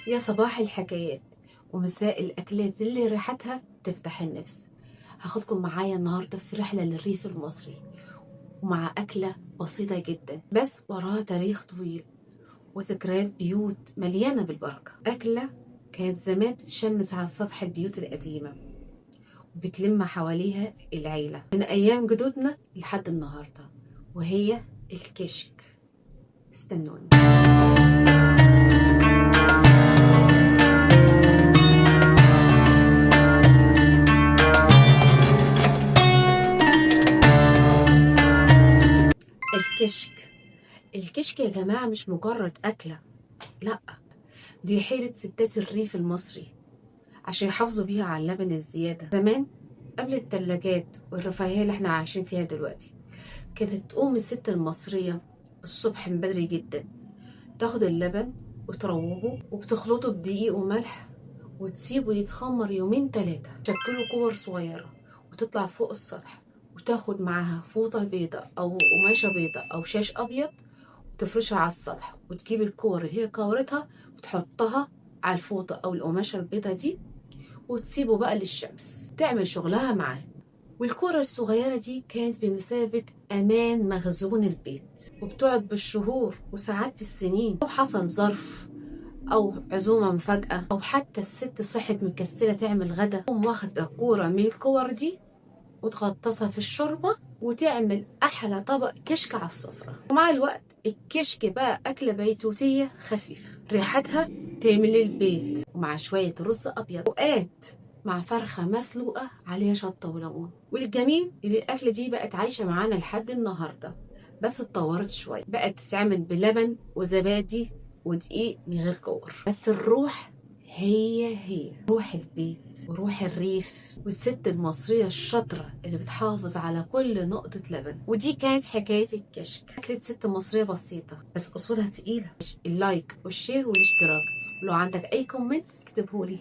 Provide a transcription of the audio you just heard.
يا صباح الحكايات ومساء الأكلات اللي ريحتها تفتح النفس. هاخدكم معايا النهاردة في رحلة للريف المصري، ومع أكلة بسيطة جدا بس وراها تاريخ طويل وذكريات بيوت مليانة بالبركة. أكلة كانت زمان بتشمس على سطح البيوت القديمة وبتلم حواليها العيلة من أيام جدودنا لحد النهاردة، وهي الكشك. استنوني. الكشك الكشك يا جماعة مش مجرد أكلة، لأ، دي حيلة ستات الريف المصري عشان يحافظوا بيها على اللبن الزيادة. زمان قبل التلاجات والرفاهية اللي احنا عايشين فيها دلوقتي، كانت تقوم الست المصرية الصبح من بدري جدا، تاخد اللبن وتروبه وبتخلطه بدقيق وملح وتسيبه يتخمر يومين تلاتة، تشكله كور صغيرة وتطلع فوق السطح، وتاخد معاها فوطة بيضة أو قماشة بيضة أو شاش أبيض وتفرشها على السطح، وتجيب الكور اللي هي كورتها وتحطها على الفوطة أو القماشة البيضة دي، وتسيبه بقى للشمس تعمل شغلها معاه. والكرة الصغيرة دي كانت بمثابة أمان مخزون البيت، وبتقعد بالشهور وساعات بالسنين. لو حصل ظرف أو عزومة مفاجأة أو حتى الست صحت مكسلة تعمل غدا، تقوم واخدة كورة من الكور دي وتغطسها في الشوربة وتعمل أحلى طبق كشك على السفرة. ومع الوقت الكشك بقى أكلة بيتوتية خفيفة ريحتها تملي البيت، ومع شوية رز أبيض وقات مع فرخة مسلوقة عليها شطة وليمون. والجميل إن الأكلة دي بقت عايشة معانا لحد النهاردة، بس اتطورت شوية، بقت تتعمل بلبن وزبادي ودقيق من غير كور، بس الروح هي هي روح البيت وروح الريف والست المصرية الشاطرة اللي بتحافظ على كل نقطة لبن. ودي كانت حكاية الكشك، أكلة ست مصرية بسيطة بس أصولها تقيلة. ال like وال share والاشتراك، ولو عندك أي comment اكتبهولي.